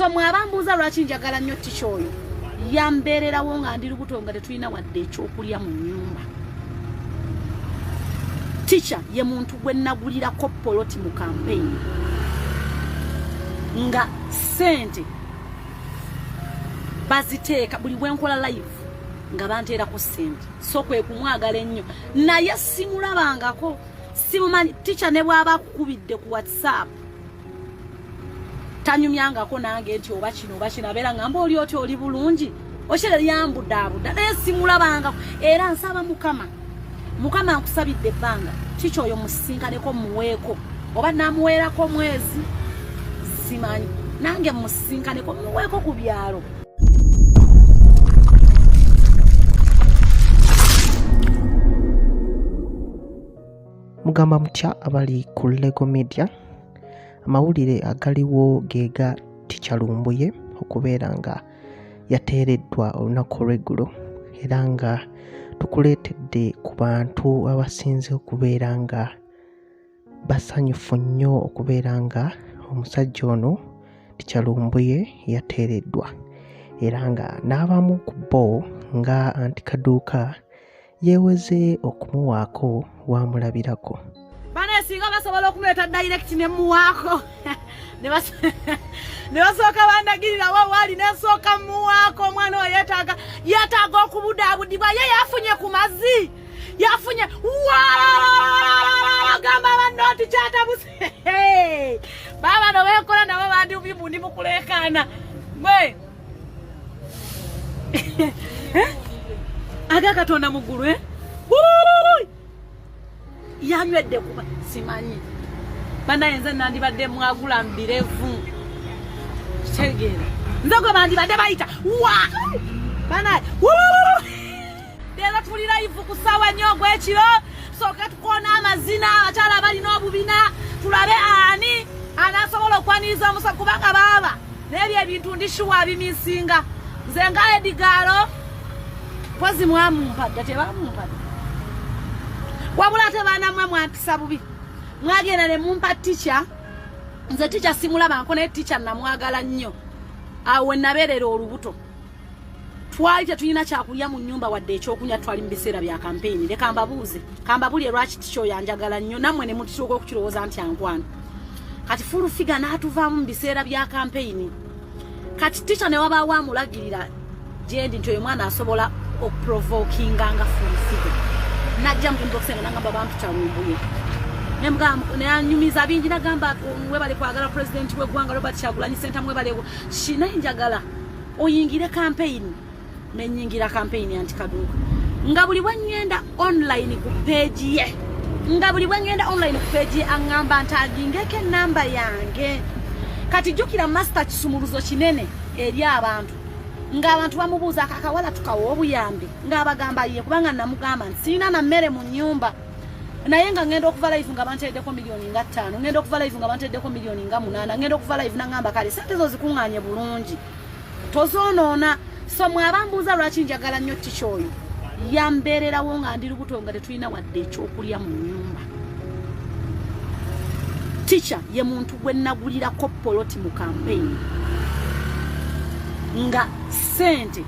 So mwabambuuza lwaki njagala nnyo tica oyo, yambeererawo nga ndi lubuto, nga tetulina wadde ekyokulya mu nnyumba. Tica ye muntu gwe nagulirako poloti mu kampeyini, nga ssente baziteeka buli bwenkola live nga banteerako ssente. So kwe kumwagala ennyo, naye simulabangako, simumanyi. Tica ne bw'aba akukubidde ku WhatsApp tanyumyangako nange nti oba kino oba kino, abeera ngamba oli oti oli bulungi, okyere yambudaabuda, naye simulabangako. Era nsaba Mukama, Mukama nkusabidde ebbanga, kiki oyo musinkaneko, muweeko oba namuweerako mwezi simanyi, nange musinkaneko, muweeko ku byalo. Mugamba mutya abali ku Lego Media? Amawulire agaliwo geega Tica Lumbuye okubeera nga yateereddwa olunaku olw'eggulo, era nga tukuleetedde ku bantu abasinze okubeera nga basanyufu nnyo okubeera nga omusajja ono Tica Lumbuye yateereddwa, era nga n'abamu ku bo nga Anti Kaduuka yeeweze okumuwaako wamulabirako. Bane singa basobola okumuleeta direct ne muwaako, ne basooka bandagirira wa waali, nensooka muwaako. Omwana oyo yeetaaga, yeetaaga okubudaabudibwa. Ye yafunye ku mazzi, yafunye gamba banno nti kyatabuse. Baaba no benkola nabo bandi ndi mukuleekaana gwe aga Katonda mu ggulu, eh? Yanywedde kuba simanyi. Banaye nze nandibadde mwagula mbirevu, kitegeera nze gwe bandibadde bayita wa banaye. Leero tuli live ku ssaawa nnyo ogw'ekiro. Sooke tukoona amazina, abakyala abalina obubina, tulabe ani anasobola okwaniriza omusa, kubanga baaba n'ebyo ebintu ndi shuwa abimisinga. Nze nga Edigaalo pozi mwamumpadda, tebamumpadda, wabula ate baana mmwe mwampisa bubi, mwagenda ne mumpa tica. Nze tica simulabanko, naye tica namwagala nnyo. Awo we nabeerera olubuto twali tetulina kyakulya mu nyumba wadde ekyokunywa, twali mu biseera bya kampeyini. Leka mbabuuze, kambabulye lwaki tica oyo anjagala nnyo, nammwe ne mututuuka okukirowooza nti ankwana. Kati Full Figure n'atuvaamu mu biseera bya kampeyini. Kati tica ne wabaawo amulagirira gyendi nti oyo mwana asobola okuprovokinga nga Full Figure. Najja mu inbox nga nangamba bampita Lumbuye, neyanyumiza bingi, nagamba webale kwagala pulezidenti w'eggwanga Robert Kyagulanyi Ssentamu, webale kinaye, njagala oyingire kampeyini. Nenyingira kampeyini anti Kaduuka, nga buli bwe ŋŋenda online ku page ye, nga buli bwe ŋŋenda online ku page ye aŋŋamba ntagingeko enamba yange. Kati jjukira master kisumuluzo kinene eri abantu, ng'abantu bamubuuza akakawala tukawa obuyambi, ng'abagamba ye, kubanga namugamba nti sirina na mmere mu nnyumba, naye nga ngenda okuva live nga banteddeko miliyoni nga 5, ngenda okuva live nga banteddeko miliyoni nga 8, ngenda okuva live nangamba kale sente zo zikuŋŋaanye bulungi, tozoonoona. So mwabambuuza lwaki njagala nnyo tica oyo, yambeererawo nga ndi lubuto, nga tetulina wadde ekyokulya mu nnyumba. Tica ye muntu gwe nagulirako poloti mu kampeyini, nga ssente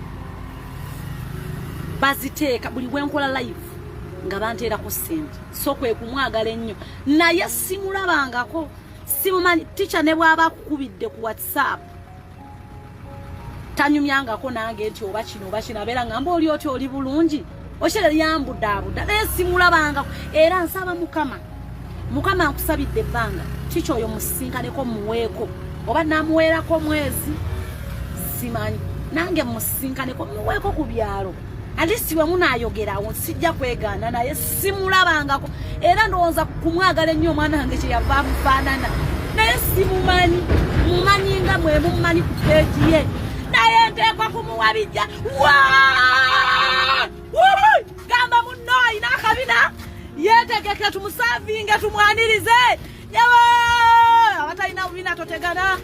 baziteeka buli bwenkola live nga banteerako ssente. So kwe kumwagala ennyo, naye simulabangako, simumanyi. Tica ne bw'aba akukubidde ku WhatsApp tanyumyangako nange nti oba kino oba kino, abeera ngamba oli oti oli bulungi, okyere yambudaabuda, naye simulabangako. Era nsaba Mukama, Mukama nkusabidde ebbanga, kiki oyo musinkaneko, muweeko oba namuweerako mwezi simanyi, nange musinkaneko, muweeko ku byalo. At least bwe munaayogerawo sijja kwegaana, naye simulabangako. Era ndowooza kumwagala ennyo omwana wange kyeyava amufaanana, naye simumanyi. Mumanyi nga mwe mumanyi ku page ye, naye nteekwa kumuwa bijja. Gamba munno ayina akabina yeetegeke, tumusavinge, tumwanirize. Nyawo abatalina bubina totegana,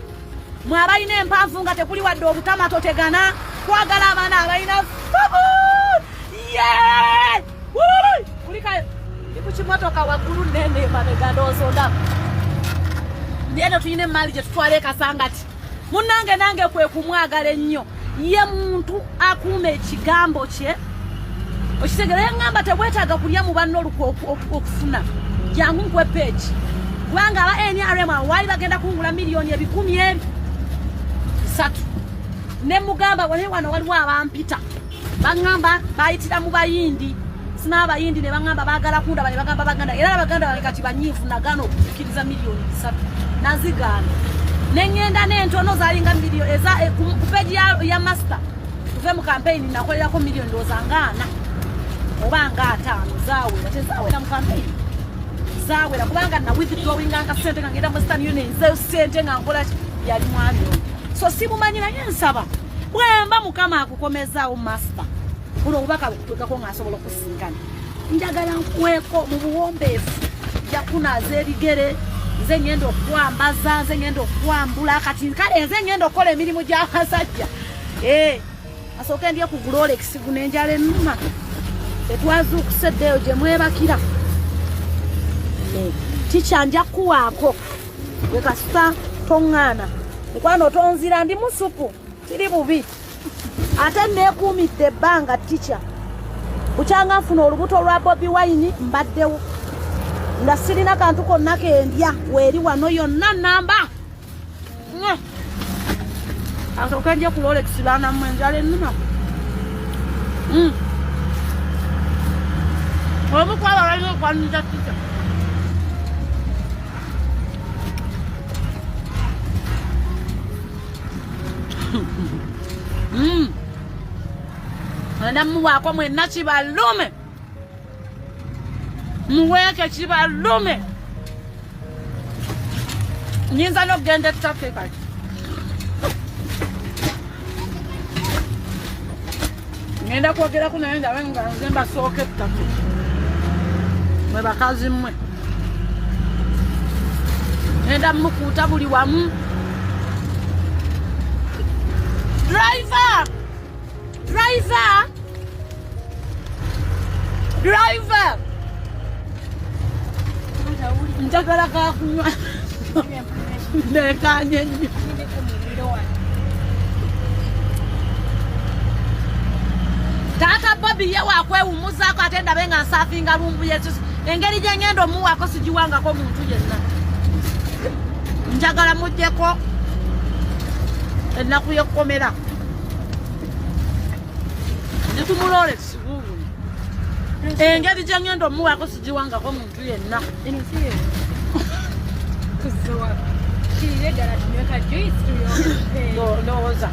mwe abalina empanvu nga tekuli wadde obutama totegana. Twagala abaana abalina ye kulika. Ndi ku kimotoka waggulu nene emabega, ndowooza ondaba. Eno tulina emaali gye tutwala ekasangati. Munnange nange kwe kumwagala ennyo. Ye muntu akuuma ekigambo kye. Okitegera yaŋŋamba tebwetaaga kulya mu banno olukwe okufuna. Jangu nkuwe peegi. Kubanga aba NRM awo waali bagenda kungula miliyoni 300,000. Ne mugamba naye wano waliwo abampita. Baŋŋamba bayitira mu Bayindi. Sina Abayindi ne baŋŋamba baagala kundaba ne bagamba Baganda. Era Abaganda bange kati banyiivu nagaana okukkiriza miliyoni 3. Nazigaana. Ne ŋŋenda n'entono zaalinga miliyoni eza ku peegi ya master. Tuve mu campaign nakolerako miliyoni ndowooza nga 4 oba nga 5 zaawera. Tezaawera mu campaign. Zaawera kubanga na withdrawing nga ssente nga ngenda mu Western Union nzeyo ssente nga nkola ki yali mwami oyo. So simumanyi naye nsaba bwemba Mukama akukomezaawo master. Buno obubaka bukutuukako nga nsobola okusinkana. Njagala nkuweeko mu buwombeefu. Nja kunaaza ebigere, nze ngenda okukwambaza, nze ngenda okukwambula kati kale nze ngenda okukola emirimu gy'abasajja. Asooke ndye ku Rolex guno enjala ennuma. Tetwazuukuse eddeeyo gye mwebakira. Tikya nja kukuwaako. Gwe kasita toŋŋaana. Mukwano tonzira ndi musupu, kiri bubi. Ate neekuumidde ebbanga tikya. Bukyanga nfuna olubuto lwa Bobi Wine mbaddewo. Nga sirina kantu konna kendya weeri wano yonna nnamba. Asooke ndye ku Rolex baana mmwe enjala ennuma. Omu ku abo balina okwaniriza tikya. Ngenda muwaako mwenna kibalume. Muweeke kibalume. Nyinza n'okugenda ettaka kati. Ngenda kwogerako naye ndabe nga nze mbasooka ettaka. Mwe bakazi mmwe. Ngenda mukuuta buli wamu. Driver! Driver! Driver! Njagala kakunywa. Ndekanye nnyo. Taata Bobi ye wakwewummuzaako ate ndabe nga nsaafinga Lumbuye. Engeri gye ngenda omuwaako sigiwangako muntu yenna. Njagala muggyeko ennaku y'ekkomera. Ndi ku Rolex guuguno. Engeri gye ngenda omuwaako sigiwangako muntu yenna. Ndowooza.